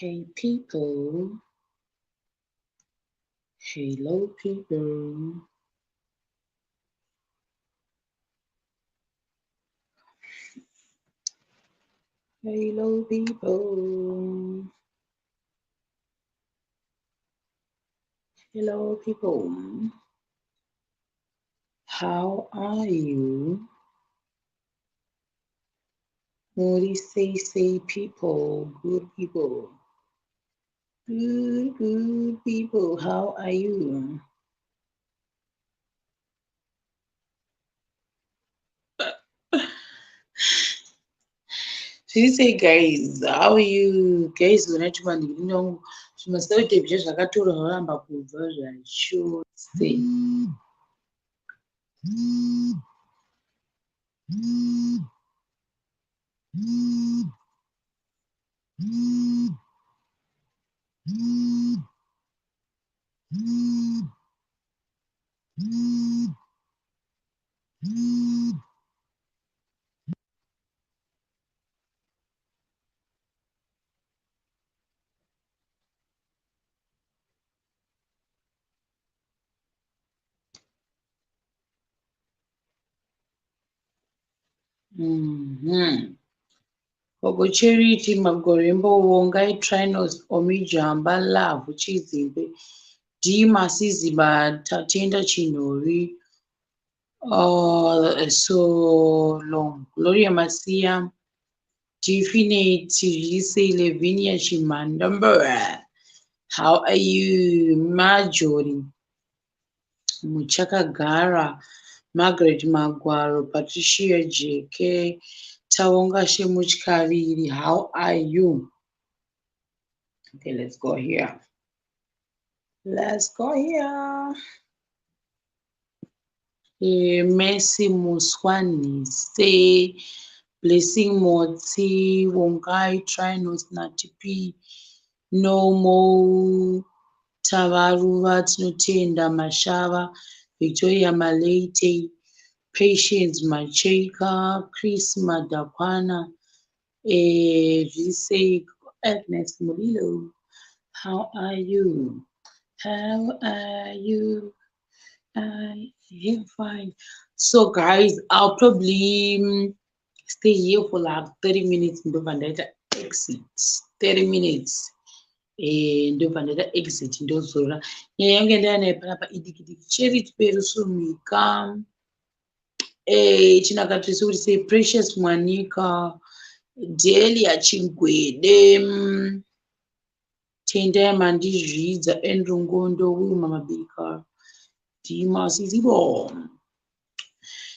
Hey people. Hello people. Hello people. Hello people. How are you? Muri say say people, good people. Good, good people, how are you? Zviri sei guys, how are you guys? Wena chimandikiri zvimaselotep zvakatorwa zvaramba kubva zvachose. Gogo Charity Magorembo Wongai Trinos Omijamba Love Chizimbe D Masiziba Tatenda Chinhori so long Gloria Masiya Definite Zvisei Levinia Chimhandambura. How are you Marjorie Muchakagara Margaret Magwaro Patricia Jeke Tawonga Shemutyariri. How are you? Okay, let's go here. Let's go here. Mercy Muswanise, Blessing Motsi, Wongai Trinos Natipi, No Mo Tavaruva Tinotenda Mashava, Victoria Malete, Patience Macheka, Chris Madakwana, Zvisei Agnes Mulilo. How are you? How are you? I am fine. So guys, I'll probably stay here for like 30 minutes ndobva ndaita exit. 30 minutes. Ndobva ndaita exit ndozorora. Nyaya yangu yandaiya nayo panapa idiki diki. Charity Perusumika. Chinaka tisi kuti sei Precious Mwanika, Delia Chigwede, Tendai Mandizvidza, Andrew Ngondo, Wilma Mabika, Dima Sizibo.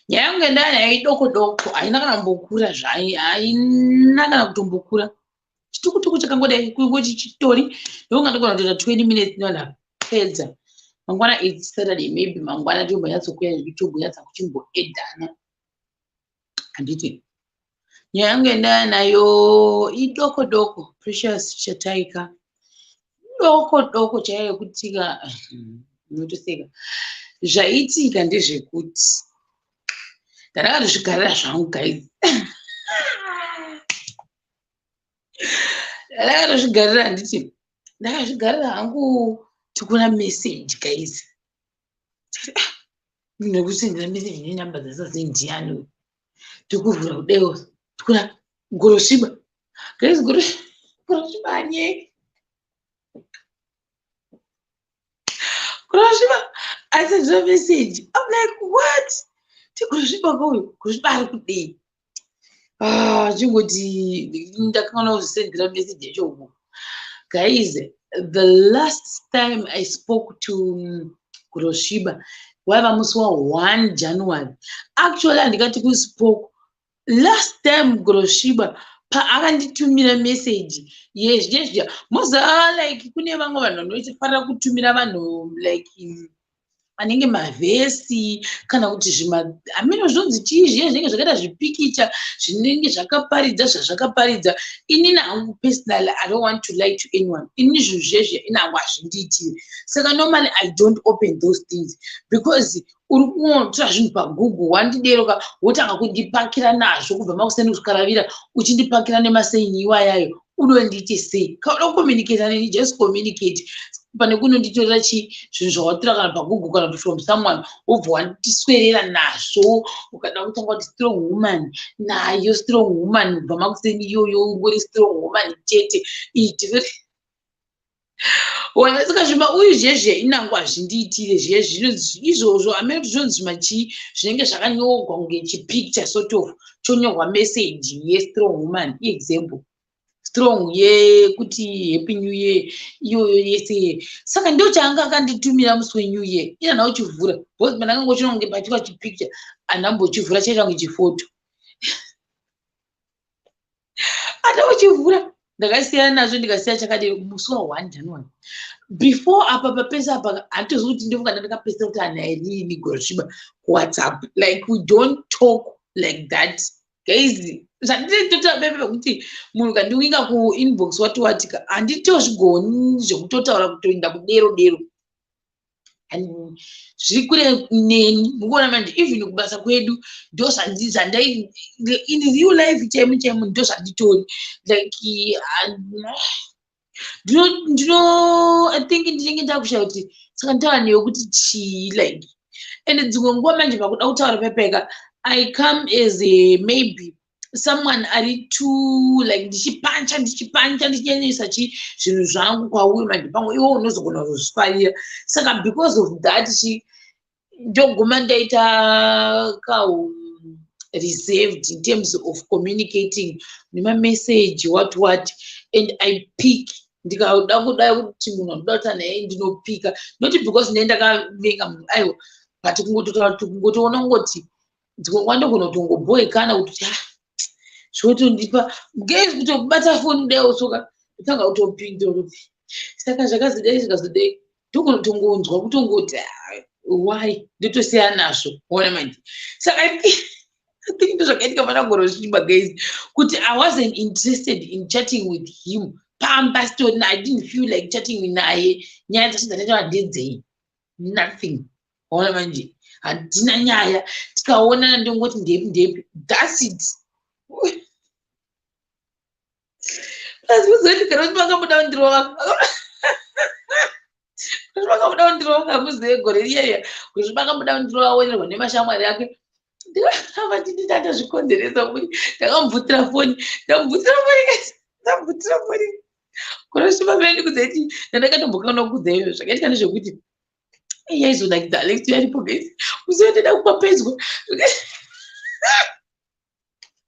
Nyaya yangu yandaiya nayo idoko doko, haina kana kumbokura zvayo, haina kana kutombokura. Chitukutuku chakangodai kungoti chitori, ndokunga ndogona kutoita 20 minutes ndopedza. Mangwana it's Saturday, maybe mangwana tombonyatsokuya tombonyatsa kuchimboedhana. Handiti nyaya yangu yandaiya nayo idoko doko, Precious Chataika. Doko doko chaiyo yekutika unotoseka. Zvaitika ndezvekuti ndakatozvigarira zvangu guys. Ndakatozvigarira handiti ndakazvigarira hangu tikuona message guys. Munhu wekusendera message nenhamba dzasasi ndiani uyu? Tikuvhura kudaiwo tikuona Gorosviba. Guys, Gorosviba anyeki. Gorosviba asendera message. I'm like, what? Tigorosviba kauyu, Gorosviba ari kudei? Ah, chingoti ndakaona kuzvisendera message yacho uko. Guys, the last time I spoke to Gorosviba waiva musi wa1 January. Actually handingati kuspoke. Last time Gorosviba paakanditumira message yezvezvia moziva like kune vamwe vanhu vanofarira kutumira vanhu like anenge mavhesi kana kuti zvima hameno zvinonzi chii zviya zvinenge zvakaita zvipikicha zvinenge zvakaparidza zvazvakaparidza. Inini hangu personally I don't want to lie to anyone. Inini zvinhu zvezvi ini hangu hazvindiitiri. Saka normally I don't open those things because uri kunotora zvinhu paGoogle wandideroka wotanga kundipakira nazvo kubva makuseni kusvika ravira uchindipakira nemaseini iwayayo. Unondiite sei? Kauda kucommunicata neni, just communicate, pane kunonditorera chi zvinhu zvawatora kana paGoogle kana kuti from someone, wobva wandiswerera nazvo. Ukada kutanga kuti strong woman, nayo strong woman kubva makuseni iyoyo, ungori strong woman chete. Iti wana saka zvima uyu zvezve inango hazvindiitire zviye zvino izvozvo. Amene kuti zvinonzi zvimachii zvinenge zvakanyorwa kunge chipicture, sort of chonyorwa message yestrong woman, example strong yekuti "Happy New Year", iyoyo yese. Saka ndo chaanga akanditumira musi weNew Year. Ina nauchivhura, because pandakangochiona kunge pachiwa chipicture, handambochivhura, chaita kunge chifoto, handambochivhura. Ndakasiyana nazvo, ndikasiya chakadii. Musi wa1 January, before apa papese apa, handitozi kuti ndofunga ndandakapesera kuti hanairini Gorosviba kuWhatsApp. Like, we don't talk like that, guys. Zvandinototaura pepe pekuti munhu kandiwinga kuinbox wati watika, handitozvigoni zvekutotaura kutoenda kudero dero, zviri kure neni. Mukuona manje, even kubasa kwedu ndo zvandai in real life chaimo chaimo, ndo zvanditori like ndino I think ndinenge ndakushaya kuti saka nditaura newe kuti chii. Like, and dzimwe nguva manje pakuda kutaura pepeka, I come as a maybe someone ari too like ndichipancha, ndichipancha, ndichinyanyisa chi zvinhu zvangu kwauri. Manje pamwe iwe unozogona kuzvifarira, saka because of that chi ndoguma ndaita kau reserved in terms of communicating nemameseji, what what, and I pick. Ndikada kuda kuti munhu anoda kuti naye, ndinopika, not because ndee ndakavenga munhu, aiwa, but kungototaura kuti kungotoona kungoti dzimwe nguva ndogona kutongobhoekana kuti ah, zvotondipa gezi kutobata foni kudai, soka ndotanga kutopindura kuti saka zvakazodai, zvikazodai, ndogona kutongonzwa kutongoti ah, why, ndotosiyana nazvo. Ona manje, saka I think ndozvakaitika pana Gorosviba, guys, kuti I wasn't interested in chatting with him pamba story. I didn't feel like chatting naye. Nyaya dzacho dzataitaura ndedzei? Nothing. Ona manje, handina nyaya. Tikaonana ndongoti ndepi ndepi, that's it. Plus muzoti kana kuti makamboda kundirova, kuti makamboda kundirova, muzive gore riyaiya kuti makamboda kundirova, aonerwa nemashamwari ake. Ndikava ndindatozvikonzeresa kuti ndakamubvutira foni, ndamubvutira foni, ndamubvutira foni. Kurosviba mene ndikudzai, ndandakatombokana kukudza izvo. Zvakaitika ndezvekuti yaizonakidza Alex yaripo, guys. Muzive ndida kupapedzwa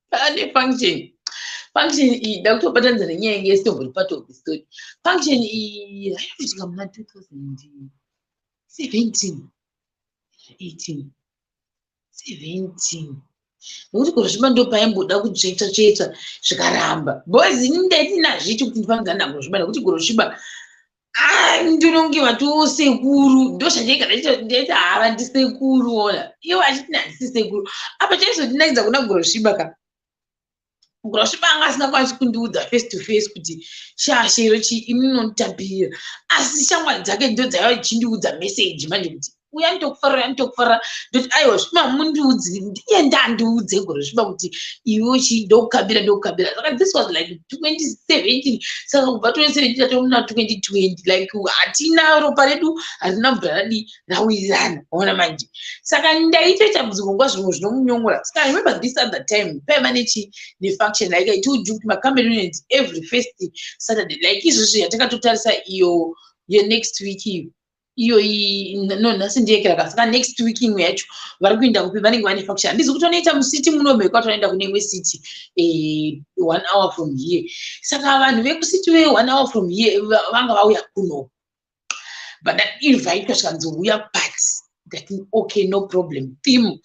pane function. Function iyi ndakutobatanidza nenyaya yange isitombori part of the story. Function iyi yaitoitika muna 2017, 18, 17, nekuti Gorosviba ndo paimboda kutsvetsa tsvetsa zvikaramba, because ini ndaiti nazviti kuti ndifanidza naGorosviba, nekuti Gorosviba ndinonge vatosekuru, ndo zvandaigara ndaiti hava ndisekuru. Ona ivo achiti handisi sekuru. Apa chaizondinakidza kuna Gorosviba ka, Gorosviba anga asingakwanisi kundiudza face to face kuti shashero chi inonotapirira, asi shamwari dzake ndo dzaiva dzichindiudza meseji manje kuti uya nditokufarira, uya nditokufarira. Ndoti aiwa, zvima mundiudzi iye ndandiudze Gorosviba kuti iwe chi ndokukabira, ndokukabira. Saka this was like 2017. Saka kubva 2017 tatomuna 2020, like hatina ropa redu harina mvura radi rawirirana. Ona manje, saka ndaitoita dzimwe nguva zvimwe zvinomunyongora. Saka I remember this other time paiva nechi nefunction. Like I told you kuti maCameroonians every first Saturday, like izvozvo yatakatotarisa iyo yenext week iyo iyo, no, nhasi ndiyekera. Saka next week imwe yacho vari kuenda kupi? Vanenge vane function, handizi kuti vanoita mucity muno, kwati vanoenda kune imwe city, one hour from here. Saka vanhu vekucity ve one hour from here vanga vauya kuno, but ndainvitwa, zvikanzi uya party. Ndati okay, no problem. Theme,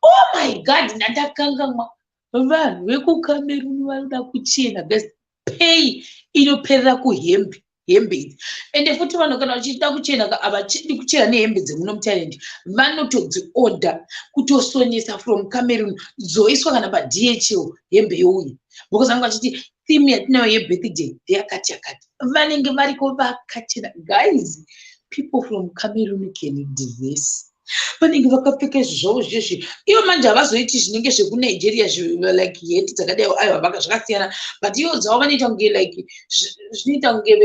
oh my God, ndandakangamwa, vanhu vekuCameroon vanoda kuchena, guys. Pay inoperera kuhembe, hembe idzi. Ende futi vanhu kana vachida kuchena, havachidi kuchena nehembe dzemuno muThailand, vanotodziodha kutosonesa from Cameroon, dzoiswa kana paDHL, hembe youya, because vanenge vachiti theme yatinayo yebirthday ndeyakati yakati. Vanenge variko vakachena, guys. People from Cameroon can dress. Vanenge vakapfeka izvo zvavo zvezvi. Ivo manje havazoiti zvinenge zvekuNigeria, like heti dzakadai. Aiwa, zvakasiyana, but ivo dzavo vanoita kunge like zvinoita kunge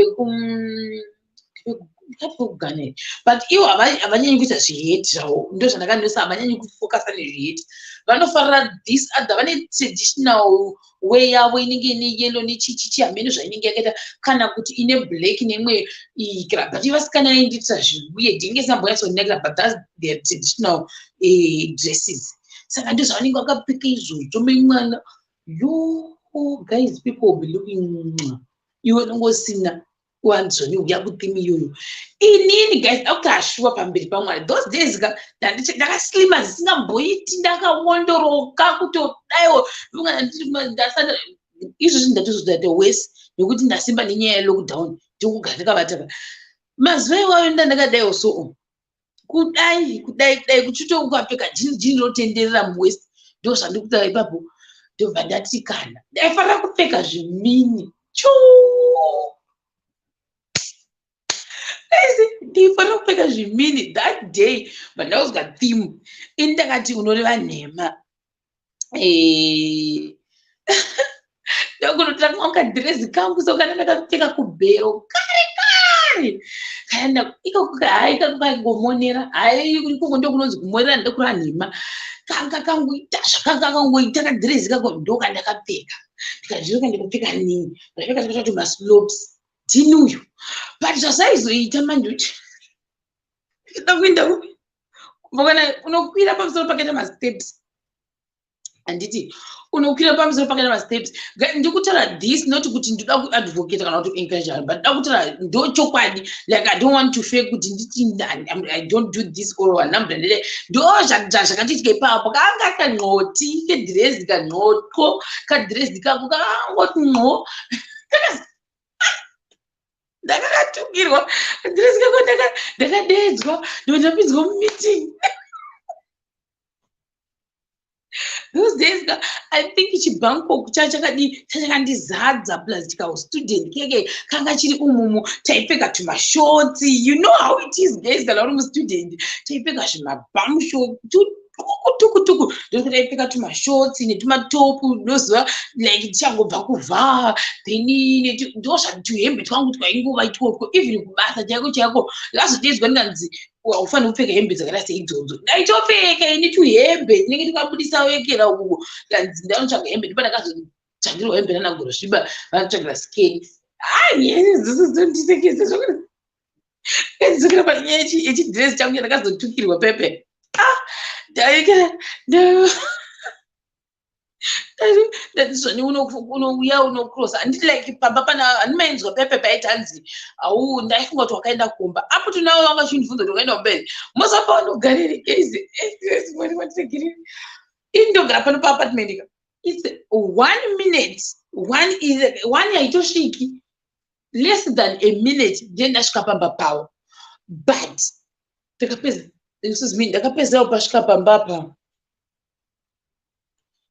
vekuGhana, but ivo havanyanyi kuita zviheti zvavo. Ndo zvandakanosa, havanyanyi kufocusa nezviheti. Vanofarira this other, vane traditional way yavo inenge ine yellow nechichichi, hameno zvainenge yakaita, kana kuti ine black nemwe ikra. But vasikana yaindiitira zviweird, inge isambonyatsondinakira, but that's their traditional dresses. Saka ndo zvavanenge vakapfeka izvozvo. Memwana yo, guys, people will be looking, iwe unongosina wanzoni uya kutheme iyoyo. Inini, guys, akuti ashuwa pamberi paMwari, those days ka ndakaslima zisingamboiti, ndakawondoroka kutodaiwo. Izvozvi ndatozoita wese nekuti ndasimba nenyaya yelockdown, ndikugara ndakavataka. Mazuva iwayo ndandakadaiwo, so kudai kudai kudai, kuchito ukapfeka jean, jean rotenderera muwaist. Ndo zvandikuta ipapo. Ndobva ndati kana ndaifanira kupfeka zvimini chu, ndaifanira kupfeka zvimini that day. But ndauzwa theme ini, ndakati unoreva nhema. Ndokunotora kadhirezi kangu, so kana ndakapfeka kubhero kare kare, kaenda ikoko, hai, ikako kaingomonera. Hai, ikoko ndokunonzi kumonera, ndokureva nhema. Kanga kangoita zvakanga kangoita kadhirezi kako, ndokandakapfeka. Ndikazviroka, ndikapfeka nini, ndakapfeka takatati maslopes ndini uyu. But zvazvaizoita manje, uchi da kuenda kana unokwira pamusoro pakaita masteps, handiti? Unokwira pamusoro pakaita masteps. Ndikutaura this not kuti ndoda kuadvocate kana kuti encourage vanhu, but ndoda kutaura ndo chokwadi. Like, I don't want to fake kuti nditi I don't do this or hanambura ndede. Ndo zvakatoitika ipapo. Kanga kanxoti kedhirezi, kanxotwo kadhirezi kako kakangoti nxo. Ndakakatukirwa kadhirezi kako, ndakadedzwa, ndo ndapinzwa mumeeting. Those days ka, I think chiBangkok chachakadi chachakandizadza, plus chikastudent keke kanga chiri umumu. Taipfeka tumashorts, you know how it is, guys, kana uri mustudent. Taipfeka zvimabamsho tuku tuku, ndokuti taipfeka tumashorts netumatopu. Unoziva, like tichangobva kuvha, then ndo zvatuhembe twangu twaingova itwotwo. Even kubasa chaiko chaiko, ndakazodedzwa, ndinganzi haufaniri kupfeka hembe dzakaita seidzodzo. Ndaitopfeka ini tuhembe tinenge tikabudisa wekera ukuko. Kanzi ndanotsvaga hembe, ndipo ndakazotsvagirwa hembe nanaGorosviba, vanotsvagira skirt. Hai, ndisekese zvokedzokera panyaya yechidhiresi changu chandakazotukirwa pepe. Ah, ndaikera zvoni unouya unocrossa, handiti? Like pamba pana handimainzwa pepe paiti hanzi au, ndaifunga kuti wakaenda kumba apo tunawo wanga chindibvunza kuti wakaenda kumberi mozapa wanogariri. Guys, watiregereri, ini ndogara pano paapartment ka. It's one minute, one is one, haitosviki less than a minute, ndiye ndasvika pamba pavo. But ndakapedza, excuse me, ndakapedzerawo pasvika pamba pa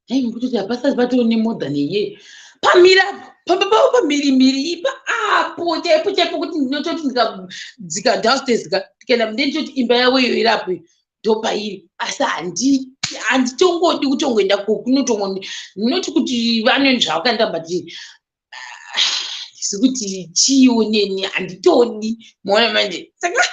hai, ngekutoti hapasati patone more than a year pamira pamba pavo pamhirimhiri ipa apo chaipo chaipo, kuti ndinototi ndikadzika downstairs ka, ndikaenda ndenditoti imba yavo iyo irapo, ndopairi. Asi handitongodi kutongoenda kunotongo, not kuti vane zvavakaenda, but ndisi kuti chiiwo neni handitodi. Maona manje, saka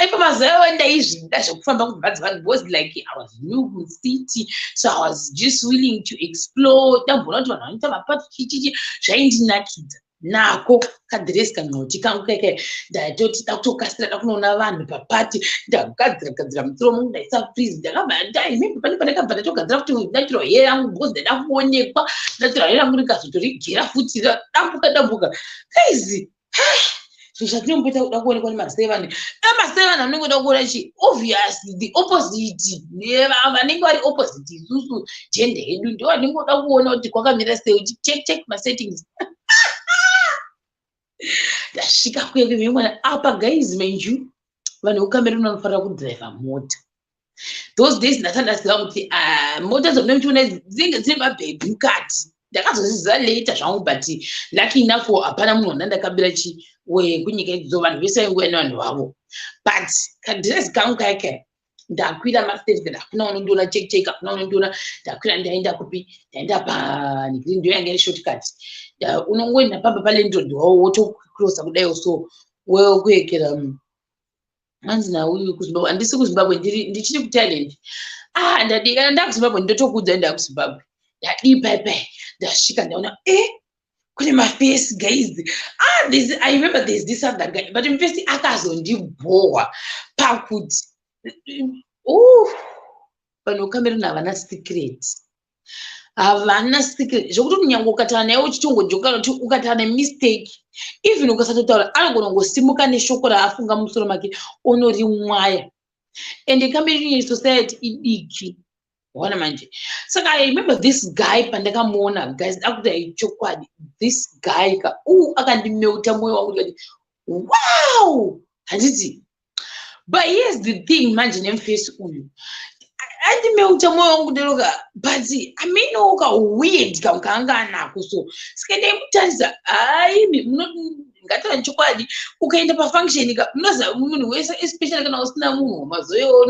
ipa mazuva iwayo ndaizvida zvekufamba kubva dzevanhu, because like I was new mucity, so I was just willing to explore. Ndamboona kuti vanhu vanoita mapati, chichichi, zvaindinakidza. Nako kadhiresi kanxoti kangu kaikai, ndatoti da kutokasira, da kunoona vanhu papati. Ndagadzira gadzira musoro mungu, ndaisa frizz. Ndakabva ndaimembe pane pandakabva ndatogadzira kuti natural hair yangu, because ndaida kuonekwa natural hair yangu. Ndikazotorigera futi dambuka dambuka. Guys, zvinhu zvatinomboita kuda kuonekwa nemasevani, emasevani anenge kuda kuona chi, obvious the opposite, vanenge vari opposite isusu, gender yedu, ndo vanenge kuda kuona kuti kwakamira sei. Check check masettings. Ndasvika kuya mwana apa, guys, mind you, vanhu vekuCameroon vanofanira kudhiraivha mota. Those days ndasati ndaziva kuti, ah, mota dzamunochiona dzinenge dzine mabhebhi mukati. Ndakazozviziva later zvangu, but lucky enough hapana munhu wandandakabira chi. Wekunyika idzo, vanhu vese vainguva nevanhu vavo, but kadhirezi kangu kaikai, ndakwira masteps, hakuna unondiona, check check, hakuna unondiona. Ndakwira, ndaenda kupi? Ndaenda panhikiri, ndiyo yanga iri shortcut. Unongoenda pamba palandlord wavo, wotocrossa kudaiwo, so wekuekera. Hanzi nauyu kuZimbabwe? Handisi kuZimbabwe, ndichiri kuThailand. Ah, ndadi kana ndakuZimbabwe ndotokudza. NdakuZimbabwe, ndadii pai? Ndasvika, ndaona kune mafesi, guys. Ah, this, I remember there's this other guy, but mufesi akazondibhohwa pakuti vanhu veCameroon havana secret, havana secret, zvokuti kunyange ukataura naye uchitongojoka, kuti ukataura nemistake, even ukasatotaura, anogona kungosimuka neshoko raafunga mumusoro make, onorimwaya. And Cameroon society idiki, waona manje. Saka I remember this guy, pandakamuona, guys, akuti aichokwadi, this guy ka akandimelta mwoyo wangu, ndikati, "Wow." Handiti? But here's the thing manje, nemufesi uyu andimelta mwoyo wangu deroka, but amenowo kaweird kamwe kaanga anako. So saka ndaimutarisa, haimi, ngataura chokwadi, ukaenda pafunction ka, unoziva munhu wese, especially kana usina munhu mazoyo,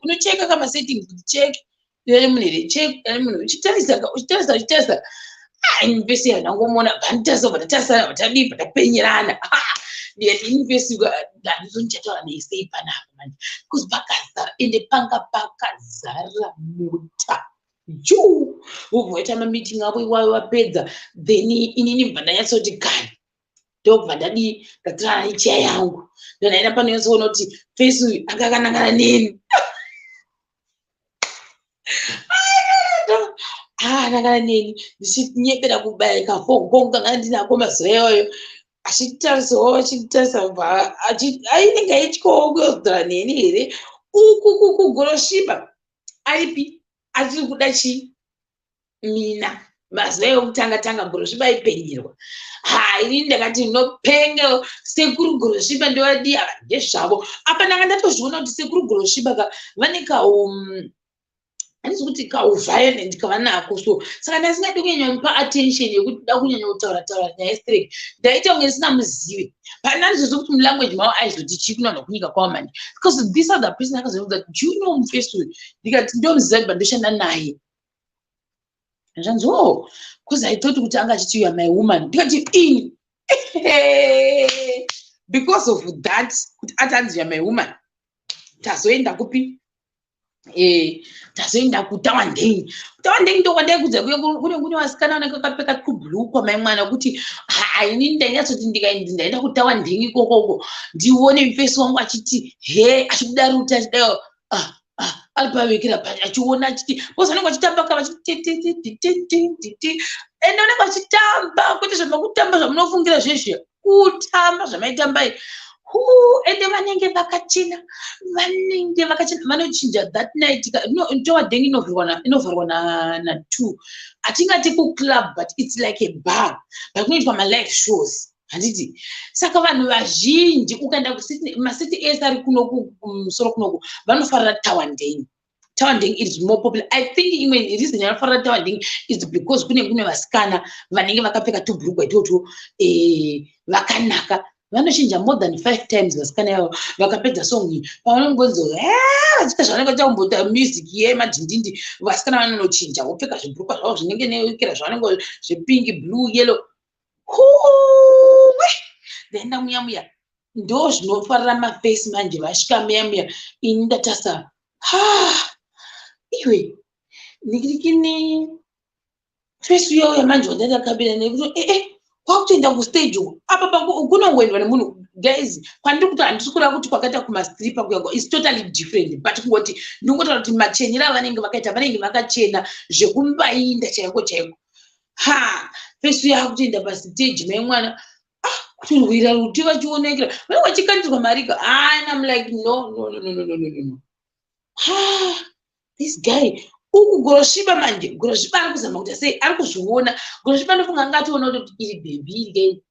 unocheka kamasettings kuti check munhu here, check munhu, uchitarisa, uchitarisa, uchitarisa. Mufesi yandangomuona, vanditarisa, vatatarisana, vatadii, vatapenyerana. Ndikati, ini mufesi handizonichataura nei sei panapa manje? Because pakazara, ende panga pakazara mota ju. Vobva vaita mameeting avo iwayo, vapedza, then inini bva ndanyatsoti kani, ndobva ndadii, ndatorana necheya yangu, ndondaenda panonyatsoona kuti fesi uyu anga akanangana neni, akanangana neni, ndichinyepera kubaya kafongo kanga ndinako mazuva iwayo. Achitarisawo, achitarisa, ainenge aityawo kuyodzora neni here. Uku kugorosviba aripi, achiri kuda chii mina. Mazuva ekutanga tanga gorosviba aipenyerwa. Ha, inini ndakati nopenga, sekuru gorosviba ndovadi ava, ndezvavo. Apa ndanga ndatozviona kuti sekuru gorosviba ka vane kau, handisi kuti kauviolent kavanako. So saka ndasingadi kunyanya kumupa attention yekuti da kunyanya kutaura taura nyaya yestrek. Ndaita kunge ndisinamuzive. Pana ndizvozvo kuti mulanguage mavo aizoti chii kuna vanhu kunyika kwavo manje, because this other person akazoudza, "Do you know mufesi uyu?" Ndikati, "Ndomuziva, kuti ndoshanda naye." Zvanzi, "Oh, because I thought kuti anga achiti you are my woman." Ndikati, "Ini because of that, kuti ati anzi you are my woman." Tazoenda kupi? Tazoenda kuTawandei. KuTawandei ndokwandaikudza kuye kune vasikana vanenge vakapfeka tubhurukwa, mai mwana, kuti haini ndainyatsoti ndikaindi ndaenda kuTawandei ikokoko, ndione mufesi wangu achiti he, achibuda ruti, achidai, ah, ah, ari pavekera pati, achiona, achiti, because vanenge vachitamba ka, vachiti, ende vanenge vachitamba kwete zvamakutamba zvamunofungira zvezve kutamba zvamaitambai. Ende vanenge vakachena, vanenge vakachena, vanochinja that night. Towadeng inovharwa na2. Hatingati kuclub, but it's like a bar, but kunoitwa malive shows, handiti? Saka vanhu vazhinji, ukaenda masiti ese ari kunoku kumusoro kunoku, vanofarira Tawandeng. Tawandeng is more popular. I think imwe reason yanofarira Tawandeng is because kune vasikana vanenge vakapfeka tubhurugwa itotwo, vakanaka, vanochinja more than five times vasikana ivavo. Vakapedza song iyi, pavanongonzi vachiita zvavanenge vachakumbota music yemadhindindi, vasikana vanonochinja, vopfeka zvibhurukwa zvavo zvinenge nekera zvavanenge zvepink, blue, yellow. Huwe, ndaenda muya muya, ndo zvinofarira mafesi manje. Vasvika muya muya, ini ndatasa, ha, iwe nikirikini, fesi uya uya manje wandandakabira nekuti kwakutoenda kustage uko. Apa kunongoendwa nemunhu, guys. Kwandiri kuti, handisi kureva kuti kwakaita kumastripa kuya, is totally different, but kungoti ndingotaura kuti machenero avanenge vakaita, vanenge vakachena zvekumbainda chaiko chaiko. Ha, fesi yakutoenda pastage, mai mwana, ah, kutorwira ruti, vachionekera, vanenge vachikandirwa marika. And I'm like, "No, no, no, no, no, no, no, no." Ha, this guy uku gorosviba manje, gorosviba ari kuzama kuita sei, ari kuzviona. Gorosviba ndofunga angatoona kuti iri bhebhi iri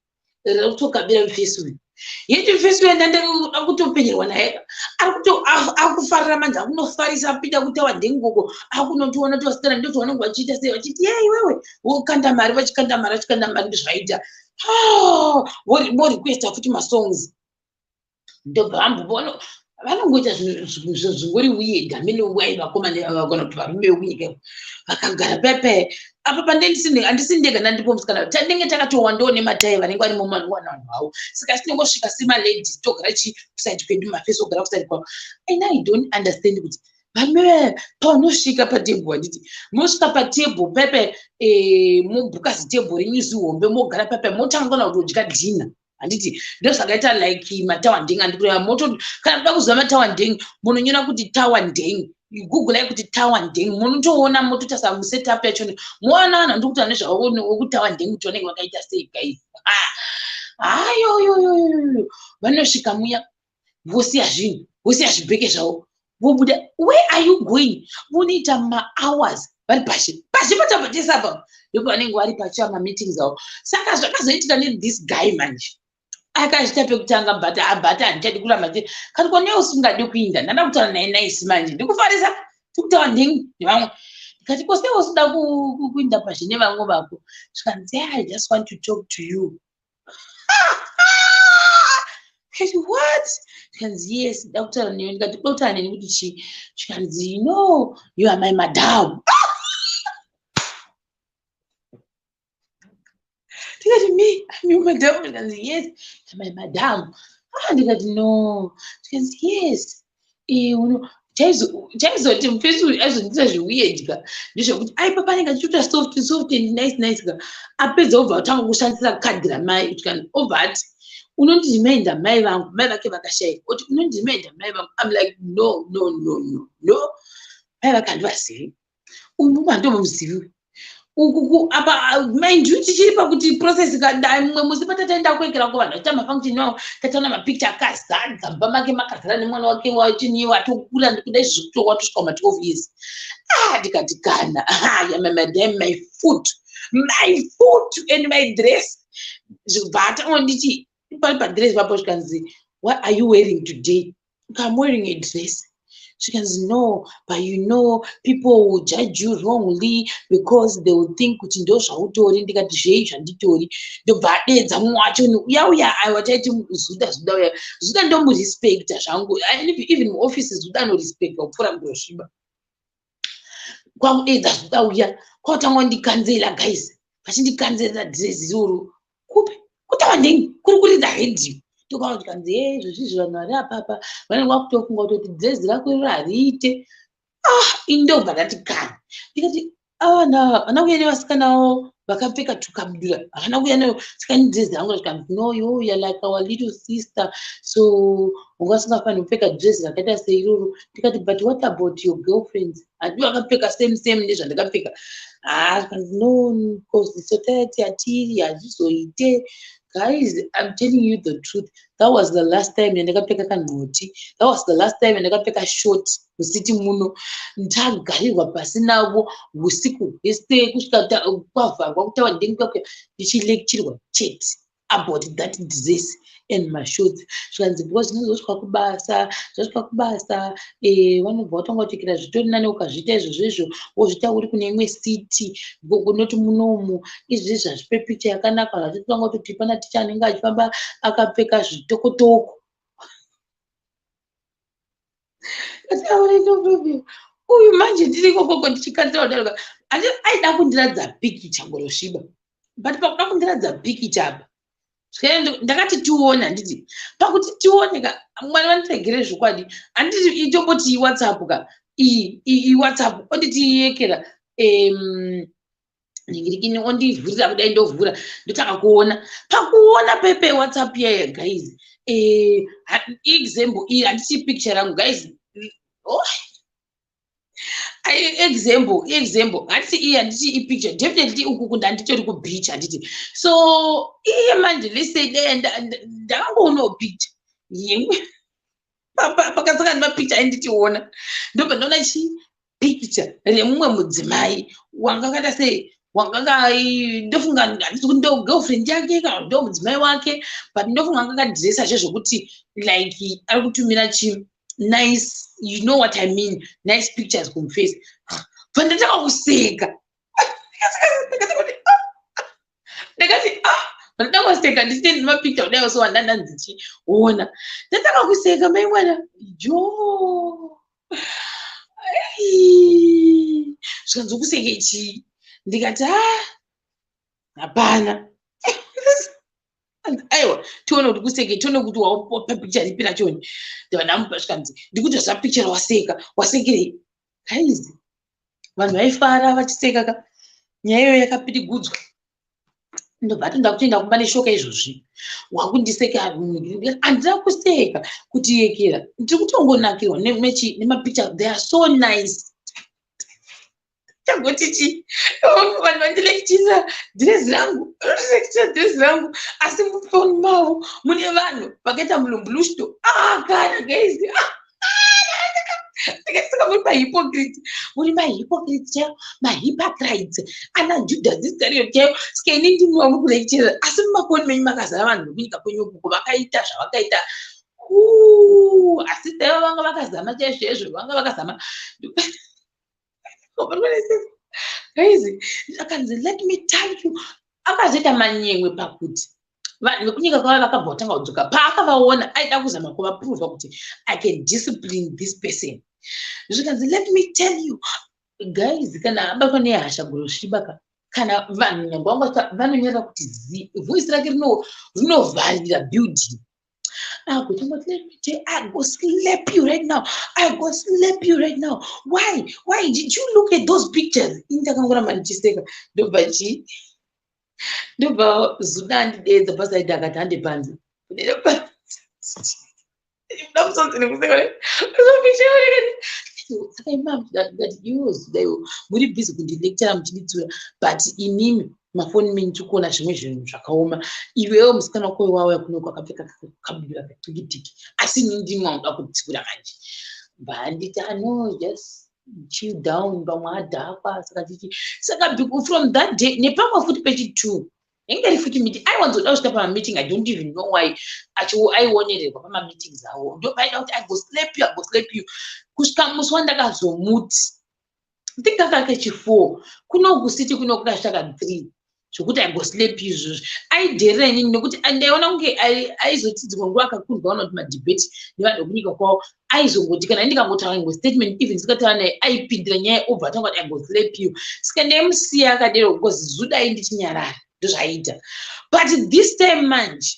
riri kutokabira mufesi uyu, yeti mufesi uyu ndanda kutopenyerwa naye, ari kufarira manje, akunofarisa. Apinda kutawa ndengoko, akunotoona kuti vasikana ndozvavanenge vachiita sei, vachiti, "Ye, iwewe," wokanda mari, vachikanda mari, vachikanda mari. Ndozvaita. Vorequesta futi masongs. Ndobva vamboona vanongoita zvinhu zvingori weird. Hamene wai vakomana ava, kana kuti varume venyika vakagara pepe apa. Handisi ndega, ndandipo musikana. Tinenge takatowandawo nematai vanenge varimo, manowana vanhu vavo. Saka tinongosvika semaladies, togara chi kuside kwedu, mafesi ogara kuside kwavo. And I don't understand kuti varume vaya paunosvika patebhuru, handiti mosvika patebhuru pepe, mobhuka zitebhuru renyu zihombe, mogara pepe, motanga kana kutodya dinner, handiti? Ndo zvakaita like matawandeng. Andikureva moto, kana kuda kuziva matawandeng, munonyora kuti tawandeng, googlai kuti tawandeng, munotoona, mototarisa musetup yachona, moona vanhu vandikuti vane zvavo wekutawandeng kuti vanenge vakaita sei. Guys, hayoyoyoyo, vanosvika muya, vosiya zvinhu, vosiya zvibheke zvavo, vobuda. Where are you going? Vonoita mahours vari pashe pashe patabva apa, ndopavanenge vari pachiva mameetings avo. Saka zvakazoitika nethis guy manje, akazvita pekutanga, but abata handichadi kuramba kati kwane usingadi kuinda. Ndanda kutaura naye nice manje, ndikufarisa, tikutaura nhengi nevamwe. Ndikati, "Kose usida kuinda pazhe nevamwe vako?" Zvikanzi, "I just want to talk to you." Ndikati, "What?" Zvikanzi, "Yes, nda kutaura newe." Ndikati, "Kuda kutaura neni kuti chii?" Zvikanzi, "No, you are my madam." Ndikati, "Me? I'm your madam?" Ndikanzi, "Yes, my madam." Ah, ndikati, "No." Ndikanzi, "Yes." Chaizoti mufesi uyu aizondiita zveweird ka, ndezvekuti aipa panenge achiita soft soft and nice nice ka, apedza obva atanga kushandisa kadhi ramai. Obva ati, "Unondiremainda mai vangu." Mai vake vakashayika. Oti, "Unondiremainda mai vangu." I'm like, "No, no, no, no, no, mai vake handivazivi, uyu mumu handomuzivi." Ukuku apa, mind you, tichiri pakuti process. Mumwe musi patataenda kuekera kuvanhu vachiita mafunction avo, tataona mapicture akazadza mumba make, makazara nemwana wake wachiniwa atokura kuda izvi zvekuti watosvika kuma 12 years. Ah, ndikati, "Kana ya madam, my foot, my foot and my dress." Zvibva atanga ndichi pari padress papo. Zvikanzi, "What are you wearing today?" "I'm wearing a dress." Zvikanzi, "No, but you know people will judge you wrongly because they will think kuti ndo zvautori." Ndikati, "Zvei zvanditori?" Ndobva adedza mumwe wacho uya uya, aiwa, taiti Zuda, Zuda uya. Zuda ndomurespecta zvangu, even muofisi Zuda anorespecta kupfuura Murosviba. Kwakudedza Zuda uya, kwakutanga kundikanzela, guys, vachindikanzela dress iroro. Kupi? Kutawandei, kuri kuridza redhiyo. Tokaona tikanzi, "E, izvozvizvi vanhu vari apapa vanenge vakutofunga kutoti dhirezi rako iro hariite." Ah, ini ndobva ndati kana, ndikati, "Ava vanhu ava havana kuuya nevasikanawo vakapfeka tukabudura, havana kuuya nayo, saka ini dhirezi rangu." Zvikanzi, "No, yo, you are like our little sister, so wanga usingafaniri kupfeka dhirezi rakaita seiroro." Ndikati, "But what about your girlfriends? Handi vakapfeka same same nezvandakapfeka?" Ah, zvikanzi, "No, because society hatiri hazvizoite." Guys, I'm telling you the truth, that was the last time yandakapfeka kanhoti. That was the last time yandakapfeka short musiti muno. Ndagarirwa pasi navo usiku hwese kusvika kwavharwa kutaura ndenge ndichilekchirwa chete about that dress and mashorts. Zvikanzi, "Because zvinozosvika kubasa, zvasvika kubasa, vanobva vatanga kuchekera. Zvitori nani ukazviita izvozvo izvo, wozviita uri kune imwe city, kunoti munomu izvizvi hazvipe picha yakanaka. Vachitotanga kutoti pana ticha anenge achifamba akapfeka zvitokotoko." No problem. Uyu manje ndiri ikokoko ndichikanzira kudarika, aida kundiradza pikicha Ngorosviba, but pakuda kundiradza pikicha apa, ndakati tione, handiti? Pakuti tione ka, Mwari vandiregere zvokwadi, handiti itomboti iWhatsApp ka, iyi iWhatsApp, onditi yekera ningirikini, ondivhurira kudai, ndovhura, ndotanga kuona. Pakuona pepe WhatsApp yaya, guys, example iyi, handiti picture rangu, guys? Oh. Example, example, handiti iyi, handiti ipicture? Definitely uku kunda handitori kubeach, handiti? So iye manje, let's say dai ndakangoonawo picture yemwe pakasangana nemapicture ainditiona, ndobva ndaona chi picture remumwe mudzimai wanga akaita sei, wanga, ndofunga, handisi kuti ndo girlfriend yake kana ndo mudzimai wake, but ndofunga anga akadhiresa zvezvokuti like ari kutumira chi nice, you know what I mean, nice pictures kumuface. Bva ndatanga kuseka. Ndakati, "Ah." Ndada kuseka ndichite mapicture kudai, so wandanda ndichiona, ndatanga kuseka. Mai mwana jo, zvikanzi, "Kuseke chii?" Ndikati, "A, hapana." "Aiwa, tione kuti kuseke, tione kuti wapa picture ripi rachoni." Ndibva ndamupa, zvikanzi, "Ndikuti zva picture waseka, wasekerei?" Guys, vanhu vaifara vachiseka ka. Nyaya iyoyo yakapirigudzwa. Ndobva ati, "Ndakutoenda kumba neshoka izvozvi, wakundiseka." Handina kuseka kuti yekera, ndiri kutongonakirwa nemapicture. They are so nice. Chagoti chi vanhu vandilecturira dhirezi rangu, lectura dhirezi rangu, asi mufoni mavo mune vanhu vakaita mulumbulushto. Ah, kana guys, ndikasaka muri mahypocrite, muri mahypocrite chaivo, mahypocrites, ana Judas Iscariot chaivo. Saka ini ndimi wamuri kulecturera, asi mumafoni menyu makazara vanhu vekunyika kwenyu ukoko vakaita zvavakaita. Asi daiva vanga vakazama chaizvo chaizvo, vanga vakazama. Guys, akanzi, "Let me tell you," akazoita manyemwe pakuti vanhu vekunyika kwavo vakabva kutanga kudzoka. Paakavaona, aida kuzama kuvaprova kuti, "I can discipline this person." Zvikanzi, "Let me tell you guys," kana abatwa nehasha Gorosviba ka, kana vanhu nyange vanga vanonyarara kuti zi, voice rake rinovharira building. Agotongoti, "Let me tell, I go slap you right now, I go slap you right now. Why did you look at those pictures?" Ini ndakangoramba ndichiseka. Ndobva chii, ndobva Zuda andidedza pasaidi, akati, "Hande panze." Ndamusonzi nekuseka. Saka imam ndikati, "Iwo Zuda, iwo muri busy kundilectura muchinditsura, but imimi mafoni menyu tiri kuona zvimwe zvinhu zvakaoma. Iwewo musikana wako wauya kuno kwakapfeka kabudura katikitiki, asi ini ndimi wamuda kutsiura manje." Bhanditi, "Ano, just chill down, pamwe adhakwa." Saka chichi, saka from that day nepamwe futi pechi2 yange iri futi meeting. Aiwanzoda kusvika pamameeting. I don't even know why aionererwa pamameetings avo. Ndo paida kuti, "I go slap you, I go slap you," kusvika musi wandakazomuti, think kaka kechi4 kuno kusiti kuno kukasvika ka3, zvokuti, "I go slap you." Izvozvo aidherera inini, nekuti ndaiona kunge aizoti dzimwe nguva akakundwa ona kuti madebate nevanhu vekunyika kwavo, aizongoti kana ndikangotaura ngo statement, even ndisingataura naye, aipindira nyaya, obva atanga kuti, "I go slap you." Saka ndaimusiya akadero because zudai ndichinyarara, ndozvaiita. But this time manje,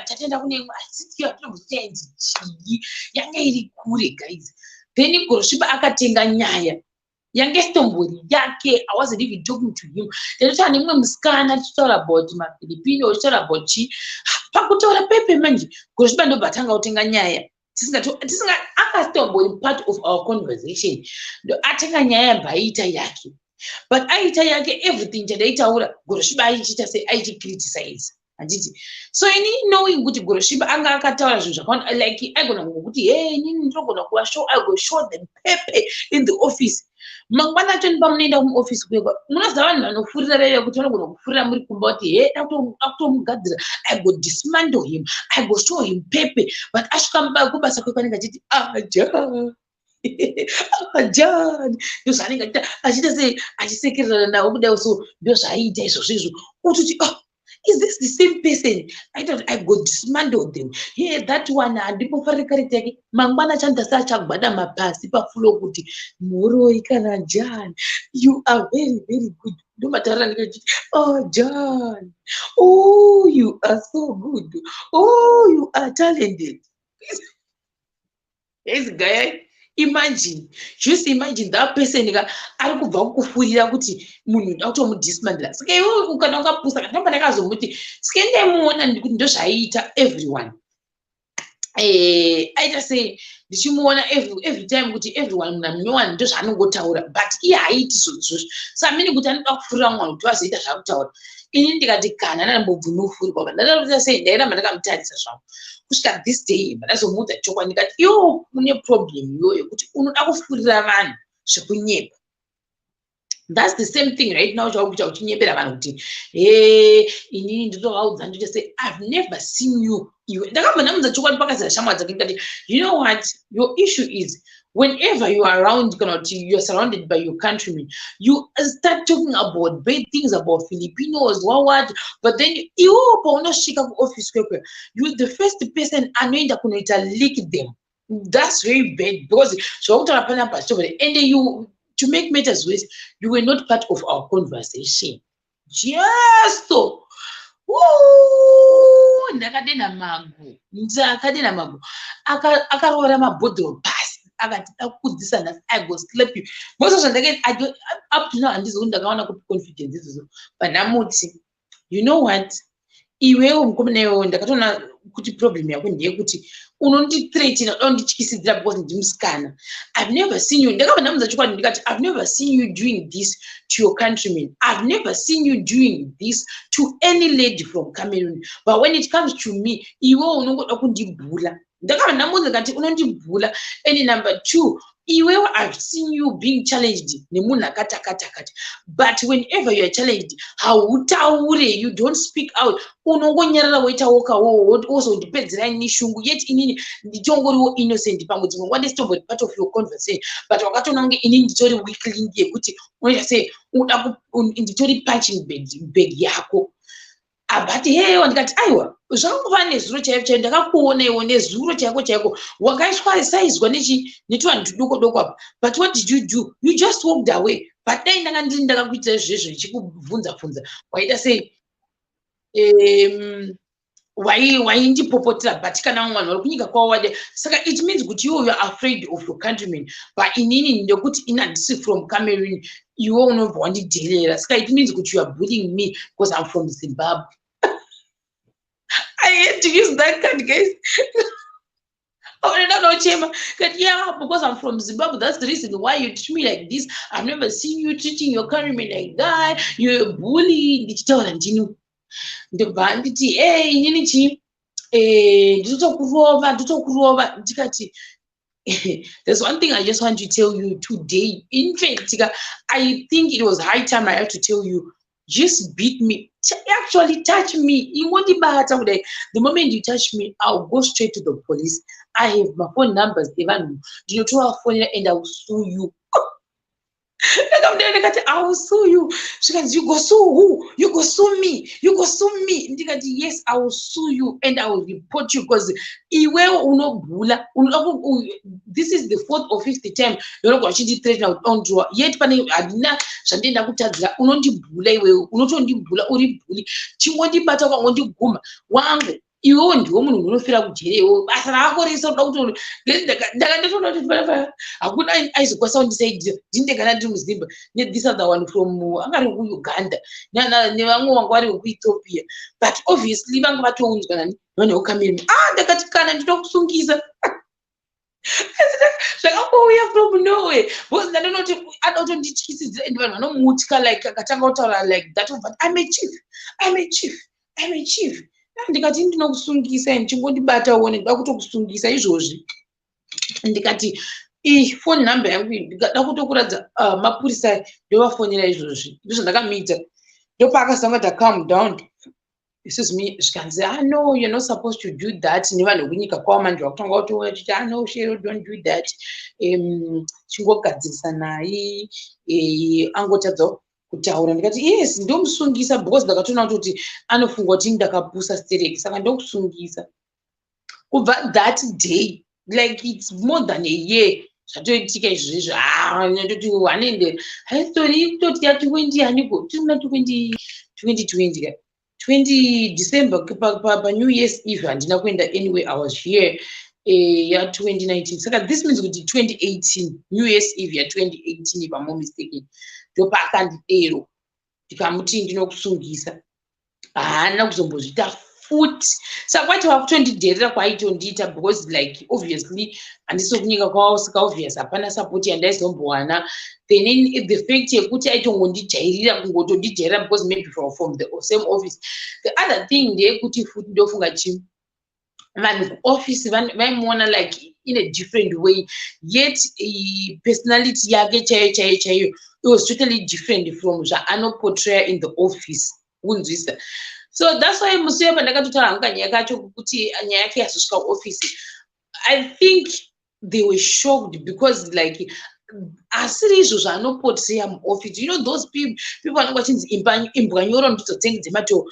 tatenda kune imwe asiti yatinobvunza yainzi chii, yanga iri kure guys. Then Gorosviba akatenga nyaya yange isitombori yake. I wasn't even talking to him. Ndatotaura nemumwe musikana, tichitaura about maFilipino, tichitaura about chii. Pakutaura pepe manje, Gorosviba ndobva atanga kutenga nyaya tisinga akasitombori part of our conversation. Ndo atenga nyaya yabva aiita yake, but aita yake everything chandaitaura, Gorosviba aichiita sei, aichicriticize, handiti? So ini knowing kuti Gorosviba anga akataura zvinhu zvakawanda, like aigona kungokuti, "He, inini ndinogona kuva show, I go show them pepe in the office." Mangwana acho pamunoenda kumuofisi kwekwa, munoziva vanhu vanofurira veve kuti vanogona kufurira muri kumba kuti, "He, dakutomugadzira, I go dismantle him, I go show him pepe." But asvika kubasa kwekwa, anenge achiti, "Aja ajani," ndozvaanenge achiita, achiita sei, achisekererana navo kudai. So ndozvaaiita izvozvo izvo, utoti, "Oh, is this the same person aita kuti I go dismantle them here? That one handimbofariri character yake." Mangwana achanoita seachagwadama pasi pafloor kuti, "Mhoroi kana Jan, you are very very good." Ndomataurira ndike chiti, "Oh John, oh, you are so good, oh, you are talented." Yes guy, imagine, just imagine that person ka ari kubva kukufurira kuti munhu uda kutomudismantla. Saka iwe kana ukapusa, ndamba ndakazomuti, saka ndaimuona kuti ndozvaiita everyone. Aita sei, ndichimuona every time kuti everyone, munhu munyowani, ndozvaanongotaura, but iye haaiti izvozvo. So amini kuti anoda kufurira mwana kuti vazoita zvakutaura. Ini ndikati, kana ndambobvumi kufurirwa, ndataita sei, ndairamba ndakamutarisa zvangu kusvika this day. Ndazomuudza chokwadi, ndikati, "Iwo une problem iyoyo yekuti unoda kufurira vanhu zvekunyepa. That's the same thing right now chauri kuita, uchinyepera vanhu kuti, he, inini ndinovaudza, ndoita sei. I've never seen you iwe." Ndakabva ndamudza chokwadi pakazara shamwari dzake. Ndikati, "You know what your issue is?" Whenever you are around, kana kuti you are surrounded by your countrymen, you start talking about bad things about Filipinos, what, but then iwewo paunosvika kuoffice kwekwe, you the first person anoenda kunoita leak them. That's very bad, because zvakutaura panapa zvichobva. And you, to make matters worse, you were not part of our conversation. Jesu, ndakadena mago, ndakadena mago. Akarovera mabhodhoro pasi, akati, "Dakukudzisa nhasi, I go slap you." Most zvandakaita, up to now handizi kuti ndakawana kupi confidence idzodzo. Pandamuti, "You know what, iwewo mukomana iwewo, ndakatoona kuti problem yako ndeyekuti unondithreatena, uda kundityisidzira because ndimusikana. I've never seen you." Ndakabva ndamudza chokwadi, ndikati, "I've never seen you doing this to your countrymen. I've never seen you doing this to any lady from Cameroon, but when it comes to me, iwewo unongoda kundibhula." Ndakabva ndamudza ndikati, "Unondibhula. And number two, iwewo, I've seen you being challenged nemunhu akati, akati, akati, but whenever you are challenged, hautaure, you don't speak out. Unongonyarara, woita wokawo, wozondipedzera ini shungu, yet inini ndichongoriwo innocent. Pamwe dzimwe nguva ndisitombori part of your conversation, but wakatoona kunge inini nditori weak link yekuti unoita sei, uda nditori punching bag yako." Abati heyo. Ndikati, "Aiwa, zvangova nezuro chaiko chaiko, ndakakuona iwo nezuro chaiko chaiko, wakaiswa saizwa nechi netuvanhu tudoko doko apa, but what did you do? You just walked away. But dai ndanga ndiri ndakakuitira izvezvo, ndichikubvunza bvunza, waita sei? Waindipopotera. But kana vamwe vanhu vari kunyika kwavo wade, saka it means kuti iwo you are afraid of your countrymen, but inini ndekuti ini handisi from Cameroon, iwe unobva wandidherera. Saka it means kuti you are bullying me because I'm from Zimbabwe." I had to use that card, guys. Unochema kati, "Yeah, because I'm from Zimbabwe, that's the reason why you treat me like this. I've never seen you treating your countrymen like that. You're a bully." Ndichitaura ndini, ndobva nditi, "E, inini chii? Ndinotokurova, ndotokurova." Ndikati, "There's one thing I just want to tell you today. In fact, I think it was high time I had to tell you. Just beat me, actually touch me, ingondibata kudai. The moment you touch me, I'll go straight to the police. I have my phone numbers evanhu, ndinotovafonera and I will sue you." Ndakamudera, ndikati, "I will sue you." Zvikanzi, "You go sue who? You go sue me? You go sue me?" Ndikati, "Yes, I will sue you and I will report you, because iwewo unobhula, unoda. This is the fourth or fifth time yaunogona uchindithreatena kuti ondrowa, yet pane handina zvandinoenda kutadzira. Unondibhula iwewe, unotondibhula, uri bully. Chingondibata, ukangondiguma wangu, iwewo ndiwo munhu unonofira kujere. Iwewo basa rako rese unoda kuti." Ndakandatoona kuti panapa hakuna aizokwanisa kundisaidira. Ndini ndiri muZimba nethis other one from anga ari kuUganda, nevamwe vanga vari vekuEthiopia, but obviously vanga vatounzwa nani, vanhu vekuCameroon. Ah, ndakati, "Kana ndinokusungisa." Zvakangouya from nowhere, because ndandonoti ada kutondityisidzira, and vanhu vanomutya. Like akatanga kutaura like that, but, "I'm a chief, I'm a chief, I'm a chief." Ndikati, "Ndinokusungisa, ndichingondibata uone, ndida kutokusungisa izvozvi." Ndikati, "Iyi phone number yangu, ndikada kutokuradza mapurisa, ndovafonera izvozvi." Ndozvandakamuita. Ndopaakazanga kuti, "Calm down, excuse me." Zvikanzi, "Ah, no, you're not supposed to do that." Nevanhu vekunyika kwavo manje vakutanga kutouya chiti, "Ah, no, Shero, don't do that. Chingogadzirisa naye." Angotadza kutaura. Ndikati, "Yes, ndomusungisa, because ndakatoona kutoti anofunga kuti ndakapusa stereki, saka ndokusungisa." Kubva that day, like it's more than a year zvatoitika izvozvo. Ah, ndoti hanende haistori kutoti ya20 haniko, tiri muna 2020 ka, 20 December, paNew Year's Eve handina kuenda anyway, I was here, ya2019. Saka this means kuti 2018, New Year's Eve ya2018, if I'm not mistaken, ndopaakandidero. Ndikamuti, "Ndinokusungisa." Haana kuzombozviita futi. Saka kwaiti vakutondidherera kwaitondiita, because like obviously handisi kunyika kwavo, saka obvious hapana support yandaizombowana. Then the fact yekuti aitongondijairira, kungotondijairira because maybe from the same office. The other thing ndeyekuti futi ndofunga chi vanhu kuoffice vaimuona like in a different way, yet personality yake chaiyo chaiyo chaiyo, it was totally different from zvaanoportraya in the office, unzwisa? So that's why musi uyo pandakatotaura hangu kanyaya kacho, kuti nyaya yake yazosvika kuofisi, I think They were shocked because, like, asiri izvo zvaanoportraya muoffice. You know those people vanenge vachinzi imbwa nyoro ndidzo dzengi dzematoo.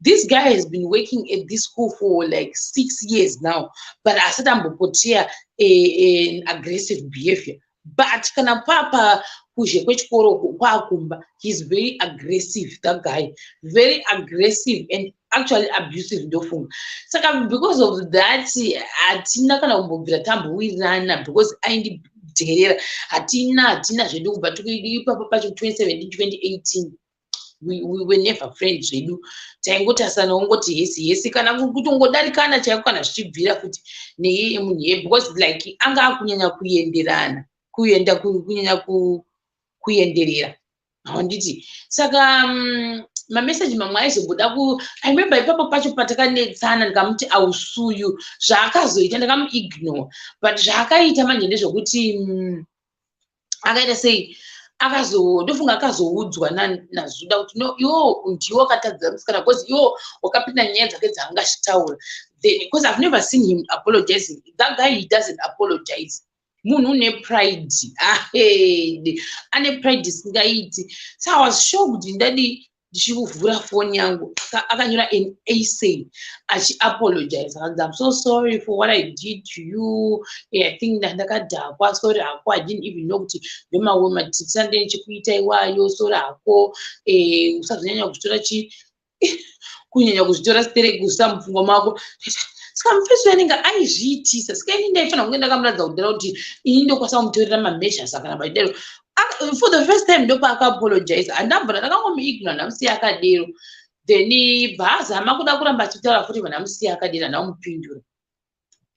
This guy has been working at this school for like 6 years now, but asati amboportraya an aggressive behavior. But kana papa kuzhe kwechikoro, kwakumba, he's very aggressive, that guy, very aggressive and actually abusive, ndofunga. Saka because of that, hatina kana kumbobvira tambowirirana because aindidherera. Hatina zvedu kubva ipapo pacho 2017, 2018, we were never friends zvedu. Taingotasana, ongoti hesi hesi, kana kutongodarikana chaiko kana zvichibvira futi neiye munhu iye, because, like, anga akunyanya kuenderana, kuenda kunyanya kuenderera, handiti? Saka mameseji mamwe aizomboda ku, I remember ipapo pacho patakanetsana, ndikamuti ausuyu. Zvaakazoita, ndakamuignore, but zvaakaita manje ndezvekuti akaita sei, akazo, ndofunga akazoudzwa naZuda kuti, "No, iwo ndiwo wakatadzira musikana, because iwo wakapinda nyaya dzake dzaangachitaura." Then, because I've never seen him apologizing, that guy, he doesn't apologize. Munhu une pride, ahede, ane pride isingaiti. So I was shocked. Ndadi ndichivhura foni yangu, akanyora an essay achiapologize, akanzi, "I'm so sorry for what I did to you. I think ndakadhakwa. Sorry hako. I didn't even know kuti ndomamwe matitisa ndechikuita iwayo. Sorry hako. Usazonyanya kuzvitora chi kunyanya kuzvitora stereki, kusa mupfungwa mako." Saka mufesi anenge aizviitisa. Saka ini ndaifanira kunge ndakamuratidza kudhara kuti ini ndokwanisa kumutorera mameasures kana badero. For the first time ndopaakaapologize. Handambona, ndakangomuignore, ndamusiya akadero. Then bvaazama kuda kuramba achitaura futi, vandamusiya akadero, handamupindura.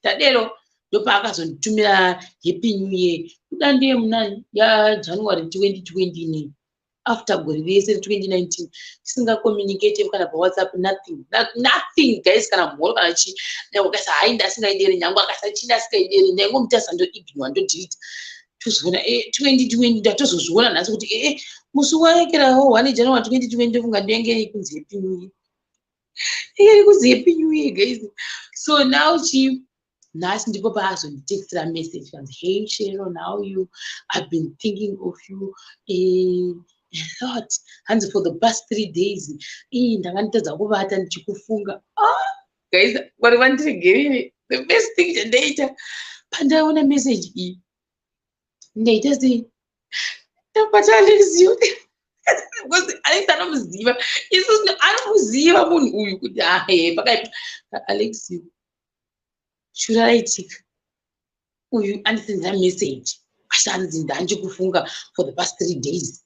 Tadero ndopaakazonditumira happy new year. Kuda ndiye muna yaJanuary 2020 nei, after gore rese re2019 tisingacommunicate kana paWhatsApp, nothing, nothing, guys, kana mhoro kana chii. Nyange akaisa hai, ndasingaidere. Nyange akaisa chii, ndasingaidere. Ndaingomutasa, ndoignore, ndodelete. Tozoona 2020, ndatozozviona nhasi kuti ee, musi waekerawo 1 January 2020, ndofunga ndenge kunzi happy new year, iri kunzi happy new year, guys. So now chi nhasi ndipo paazonditextira message, kanzi, "Hey Sharon, how you? I've been thinking of you a lot." Hanzi, "For the past 3 days ii ndanga nditadza kuvata ndichikufunga." Ah, guys, vari vandiregerere. The best thing chandaita pandaona message iyi, ndaita sei? Ndabata Alexio, because Alex anomuziva. Isusu anomuziva munhu uyu kuti ahe pakaipa. "Alexio, shura raitika, uyu andisendera message asi anzi ndanjikufunga for the past 3 days.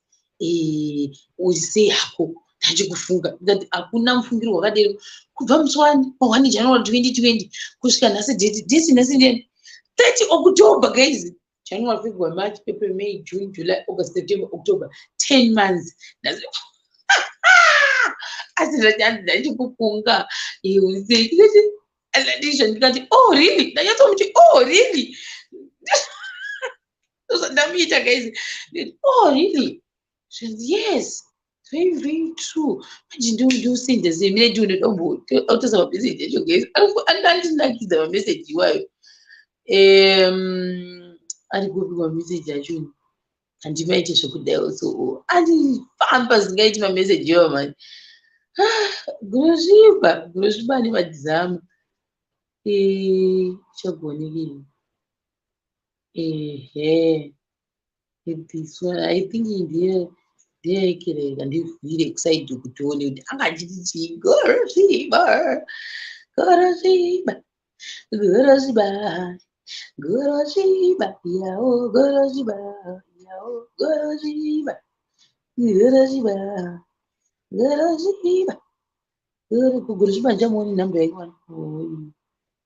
Uri sei hako? Ndanjikufunga." Ndikati, "Hakuna mufungiro wakadero kubva musi wa1 January 2020 kusvika nhasi. Date nhasi ndeni 30 October, guys. January, February, March, April, May, June, July, August, September, October, 10 months. Asi ndachikufunga, uri sei?" Ndikati, ndizvo. Ndikati, "Oh really?" Ndanyatsomuti, "Oh really?" Ndamuita, guys. "Oh really?" Zvinzi, "Yes, very very true." Manje ndosenda sei? Mine ndione dombo autosa mameseji acho, guys. Andinakidza mameseji iwayo. Ari kupi mameseji acho? Handimaite zvekudaiwo, so andifamba zingaiti mameseji iwayo mani. Gurosviba, gurosviba nemadhizama chagonekei? Ehe, this one, I think ndiye ndiyekereka. Ndivhire kusaidi kuti tione kuti anga achiti chii. Gorosviba, gorosviba, gorosviba, gorosviba yawo, gorosviba yawo, gorosviba, gorosviba, gorosviba, gorosviba. Ndichamuoni nhamba yake.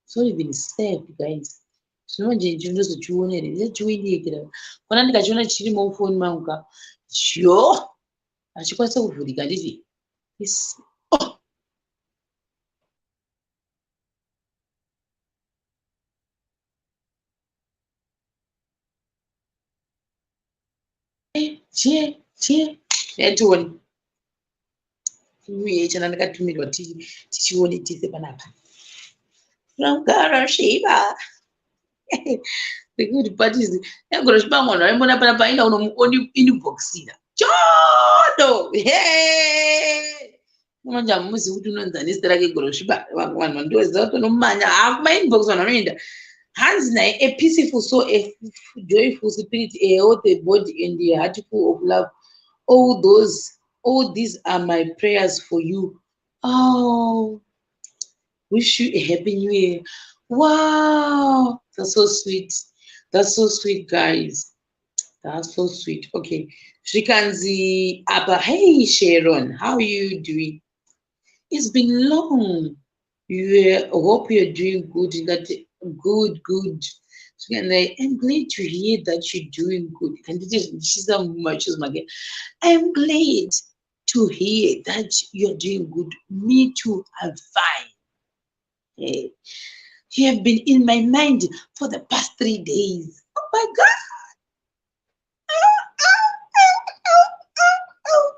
It's not even saved, guys. Zvino manje ndinozochiona here? Ndichachiwindiyekera kona ndikachiona chirimo mufoni mangu ka. Jo, hachikwanisi kuvhurika. Nditi, oh. Chie chie, yatione uye chana ndakatumirwa, tichione tese panapa. Rangara sviba. The good part is yagorosviba vanhu vaimona panapa aenda unomuinboxira chodo. Manje hamuzivi kuti unonzi ani zita rake Gorosviba. Vamwe vanhu vandoziva kuti unomanya hakumainbox vanhu vanoenda. Hanzi naye, "A peaceful soul, a joyful spirit, a healthy body and a heart full of love. All these are my prayers for you. Oh, wish you a happy New Year." Wow, that's so sweet. That's so sweet, guys. That's so sweet. Okay, zvikanzi apa, "Hey Sharon, how are you doing? It's been long. You hope you're doing good." That good, good. And I'm glad to hear that you're doing good. I'm glad to hear that you're doing good. Me too, I'm fine. Hey. You have been in my mind for the past 3 days. Oh my God. Oh, oh, oh.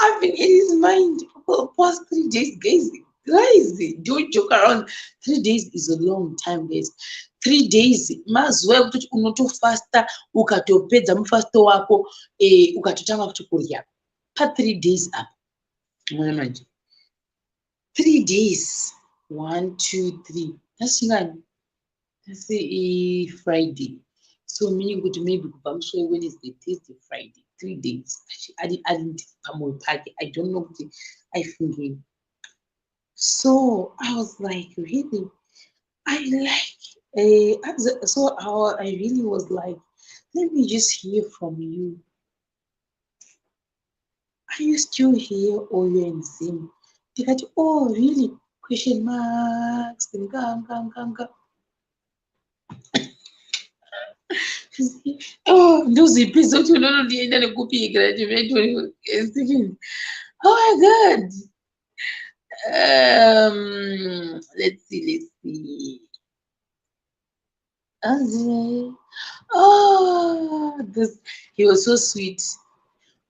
I've been in his mind for the past 3 days, guys. Guys, don't joke around. 3 days is a long time, guys. 3 days mazuva ekuti unotofasta, ukatopedza mufasto wako, ukatotanga kuti kurya pa3 days apa. Mona manje, 3 days, one, two, three, that's chingani? That's Friday, so meaning kuti maybe kubva musi weWednesday, Thursday, Friday, 3 days ari pamwoyo pake. I don't know kuti aifungei. So I was like, really, I like so I really was like, let me just hear from you. Are you still here or you're in Zim? Ndikati, "Oh, really?" Question marks. Nga nga nga nga. Oh, ndozvipi zoti unonondienda nekupi? Oh my God. Let's see, let's see. Oh, this, he was so sweet.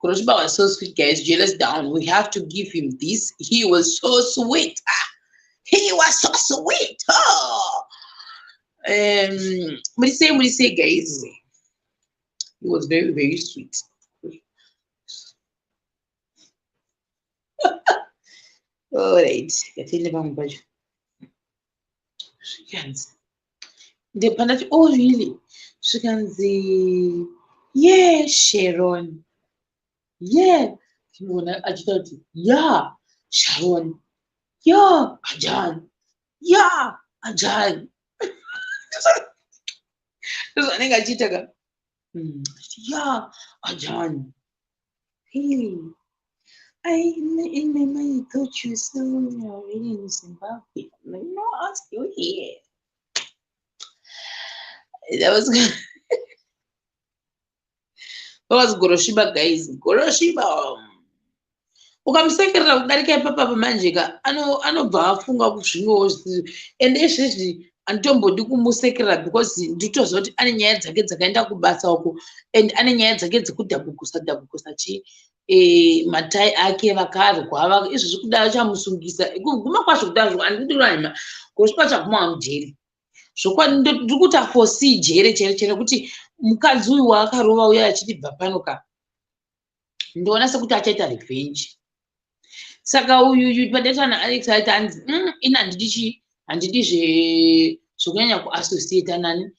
Kuroshiba was so sweet, guys. Jealous down. We have to give him this. He was so sweet. Ah, he was so sweet. Oh. What do you say, guys? He was very, very sweet. All right. Ngatiende pamwe pacho. Zvikanzi ndepandati, "Oh, really?" Zvikanzi, "Yeah, Sharon, yeah." Ndinoona achiita kuti, "Yeah, Sharon, yeah, Ajan, yeah, Ajan." Ndozvaanenge achiita ka. Yeah, Ajan. Hey, I in my mind thought you still already in Zimbabwe. I'm like, no, I'm still here. That was Goroshiba, guys. Goroshiba. Ukamusekerera kudarika ipapapa manje ka, anobva afunga zvimwewo. Ende izvezvi handitombodi kumusekerera because nditoziva kuti ane nyaya dzake dzakaenda kubasa uko, and ane nyaya dzake dzekudhabukusa dhabukusa chi matai ake vakarwa izvozvi. Kuda achamusungisa kuguma kwazvo, kuda handidi kuranyima. Goroshiba chaguma mujeri zvokwadi. Ndiri kuti afosi jere chero chero kuti mukadzi uyu waakarova uya achiti bva pano ka, ndoona sekuti achaita revenge. Saka uyu pandaita naAlex aiti hanzi, ini handidi chii, handidi zvokunyanya kuassociata nani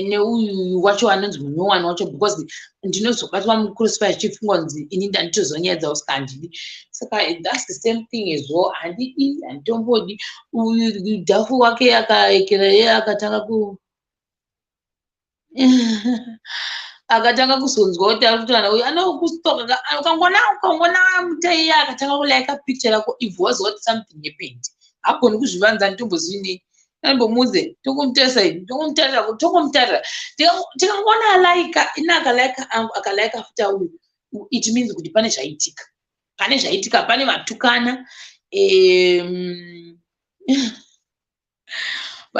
neuyu wacho anonzi munyowani wacho, because ndinozobatwa mucrossfire chichifungwa kunzi ini ndanditoziva nyaya dzavo, saka handidi. Saka that's the same thing as well. Handidi, handitombodi. Uyu dhafu wake akaekera iye akatanga ku akatanga kuzonzwa kuti ari kutaura uyu anokustoka. Ukangona mutaiya akatanga kulaika picture rako, ibva waziva kuti something happened. Hagoni kuzvivanza, handitombozivi nei. Ambomuudze, tokomutarisa, tokomutarira, tokomutarira. Tikangoona alaika, ina akalaika angu, akalaika futi auyu, it means kuti pane zvaitika, pane zvaitika, pane vatukana.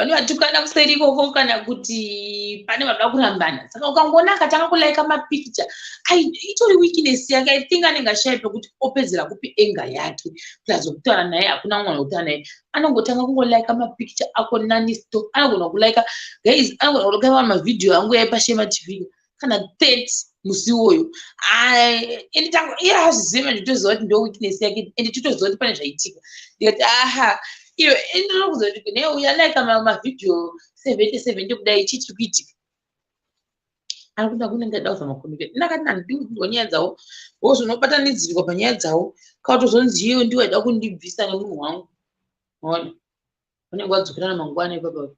Vane vatukana kuseri ikoko, kana kuti pane vanoda kurambana. Saka ukangoona akatanga kulaika mapikicha, itori weakness yake. I think anenge ashaya pekuti opedzera kupi anger yake. Plus wekutaura naye hakuna mwana wekutaura naye, anongotanga kungolaika mapikicha ako nonstop. Anogona kulaika, guys, anogona kulaika mavhidhiyo angu yaipashema TV kana 30 musi iwoyo. Iye hazvizivi manje, toziva kuti ndo weakness yake, ende totoziva kuti pane zvaitika. Ndikati, aha, iyo ndinokuziva kuti ne uyalaika mavhidhiyo 70 70 kudai, chii chiri kuitika? Ari kuda kunenge ada kuzama kucommunicate. Ndakati handidi kunzwa nyaya dzavo, wozonobatanidzirwa panyaya dzavo, kautozonzi iyo ndiwo aida kundibvisa nemunhu wangu. Maona, unenge wadzokerana mangwana ipapa,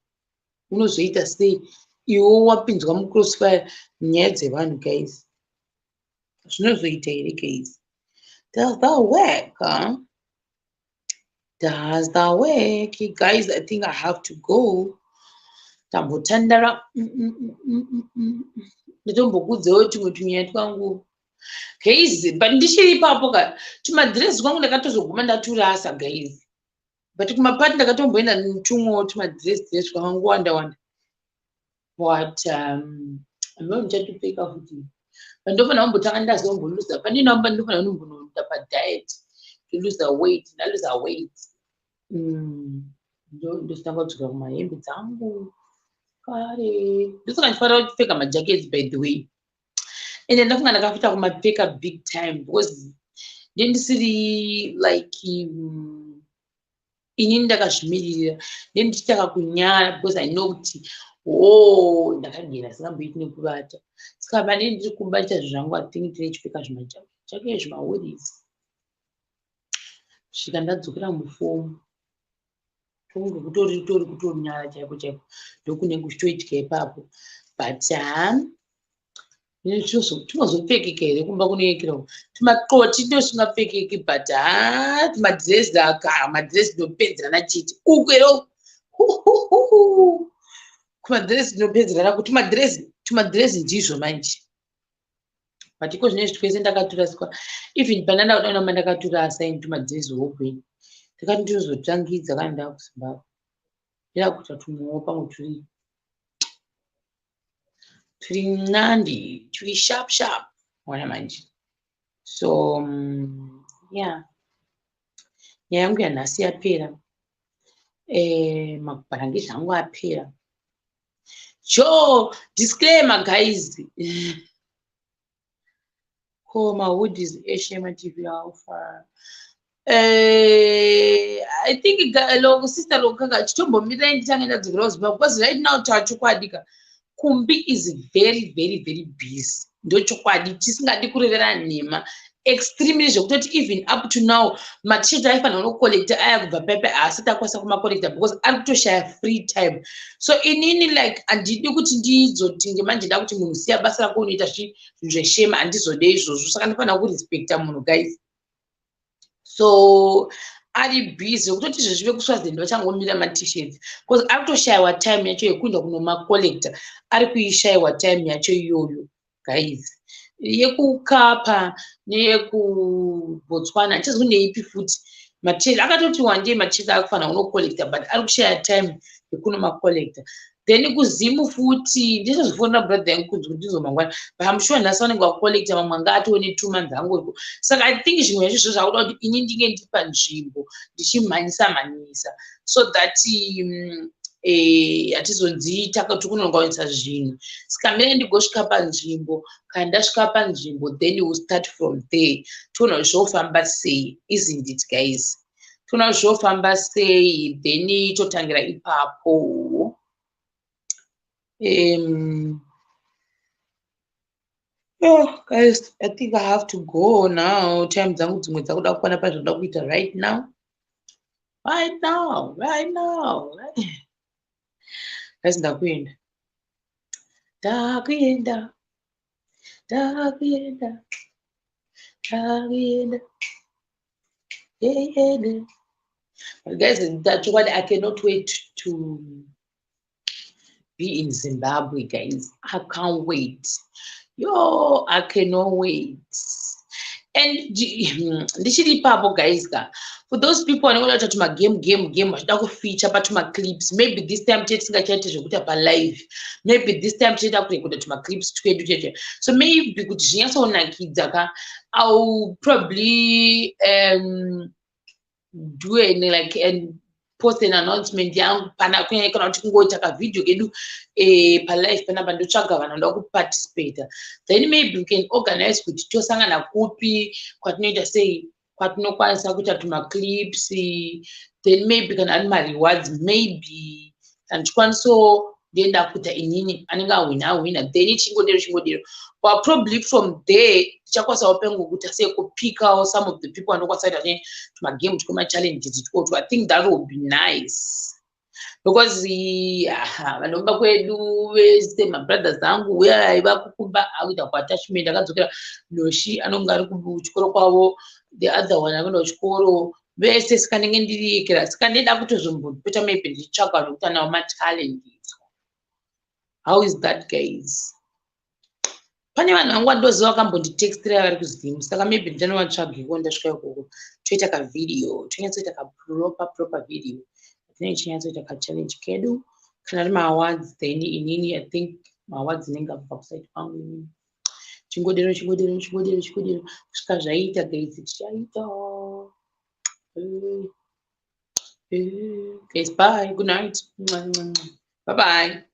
unozoita sei iwe wapinzwa mucrossfire nyaya dzevanhu? Guys, zvinozoita here, guys? Does that work, huh? Does that work, guys? I think I have to go. Tambotandara, nditombokudzewo tumwe tunyaya twangu, guys, but ndichiri ipapo ka. Tumadhiresi kwangu ndakatozoguma ndaturasa, guys, but kumapati ndakatomboenda tumwewo tumadhiresi dhiresi twakangowanda wanda, but ameo ndichatopfeka futi. Ndofanira kumbotanga ndazomboluza pane namba, ndofanira kunombonoita padiet to lose weight. Ndaluza weight, ndotanga kudzokera kumahembe dzangu kare. Ndosaka ndifanira kupfeka majackets, by the way. Ende ndafunga ndakafita kumapfeka big time because ndendisiri like inini ndakazvimirira, ndendichitaka kunyara because I know kuti, oh, ndakagera singamboiti nekuvata. Saka pane ndiri kumba ndicha zvangu, I think ndine chipfeka zvimajacket, zvimahoodies, svika ndadzokera mufomu, tonge kutori tori kutonyara chaiko chaiko, ndokunenge kuchitoitika ipapo. But ha, tinozopfekeka here kumba kunoyekera? Tumaxoti ndosingapfekeki, but ha, tumadhirezi aka, madhirezi ndinopedzerana chete uku here kumadhirezi, ndinopedzerana kuti tumadhirezi, tumadhirezi ndizvo manje. But iko zvinezvi twese ndakaturaswa. Even pandanda kuda kunamba ndakaturasa ini tumadhirezi hobweni, ndakati ndinozotangidza kana ndava kuZimbabwe, ndida kuita tumwewo pamwe turi nandi, turi sharp sharp, ona manje. So yeah, nyaya yangu yanhasi yapera. Mabharangi zvangu apera. Jo, disclaimer, guys, ko mahoodies eShema TV alpha? I think loko sister lokaka chitombomirai nditange ndadzokera kuZimbabwe, because right now tachokwadi ka, Kumbi is very very very busy. Ndochokwadi chisingadi kurevera nhema, extremely, zvekutoti even up to now matshirt aifanira kunocollecta aya kubva pepe haasati akwanisa kumacollecta because ari kutoshaya free time. So inini like handidi kuti ndizotinge manje nda kuti munhu siya basa rako unoita zvinhu zveshema, handizode izvozvo. Saka ndifanira kurespecta munhu, guys. So ari busy zvekutoti izvezvi vekuSwaziland vachangomira maT-shirts because ari kutoshayiwa time yacho yekuenda kunomacollecta, ari kuishayiwa time yacho iyoyo, guys. YekuKapa neyekuBotswana, handichazi neipi futi, matshirt akatoti wandei, matshirt akufanira kunocollecta, but ari kushaya time yekunomacollecta. Then kuZimu futi ndichazofonera brother yangu kunzi kuti ndizomangwana, but I'm sure nhasi vanenge vacollecta mamwe anga atone 2 months angoriko. Saka I think zvimwe zvacho zvo zvakuda kuti ini ndinge ndiri panzvimbo ndichimhanyisa mhanyisa so that hatizonzi tikunongawanisa zvinhu. Saka mene ndigosvika panzvimbo, kana ndasvika panzvimbo, then we start from there, toona kuti zvofamba sei, isn't it, guys? Toona kuti zvofamba sei, then totangira ipapo. Oh, guys, I think I have to go now. Time dzangu dzimwe dzakuda kukwana pazvinoda kuita right now, right now, right now. Guys, ndakuenda, ndakuenda, ndakuenda, ndakuenda. Yeah. But guys, that's what I cannot wait to be in Zimbabwe, guys. I can't wait. Yo, I cannot wait. And ndichiri ipapo, guys ka, for those people vanenge vada kuita tumagame game game, vachida kufeature patumaclips, maybe this time tee tisingachaiti zvekuita palive, maybe this time tichida kurekoda tumaclips twedu chete. So maybe kuti zvinyatsonakidza ka, I'll probably do an like and post an announcement yangu pana, kunyanya kana kuti kungoita kavhidhio kedu palive panapa, ndotsvaga vanhu vanoda kuparticipata. Then maybe we can organize kuti tosangana kupi, kwatinoita sei, kwatinokwanisa kuita tumaclips. Then maybe kana ari marewards, maybe kana tichikwanisawo ndoenda kuita inini, anenge ahwina ahwina, then chingodero chingodero. But probably from there tichakwanisawo pengo kuita sei, kupikawo some of the people vanokwanisa kuita tumagame twemachallenges twotwo. I think that will be nice because vanhu vomba kwedu vese, mabrothers angu, uya aiva kukumba akuita kuattachment, akadzokera. Noshi anonge ari kuchikoro kwavo, the other one akuenda kuchikoro, vese. Saka ndenge ndiriekera, saka ndida kutozombopota maybe ndichitsvaga vanhu vekuita navo machallenges. How is that, guys? Pane vanhu vangu vandoziva vakambonditextira vari kuZimu, saka maybe ndichanovatsvagiko ndasvika ikoko, toita kavhidhiyo, tonyatsoita kaproper proper video, tinenge tichinyatsoita kachallenge kedu. Kana ari maawards, then inini I think maawards inenge abva kuside kwangu inini. Chingodero, chingodero, chingodero, chingodero, kusvika zvaita, guys. Tichaita. Guys, bye, good night, bye bye.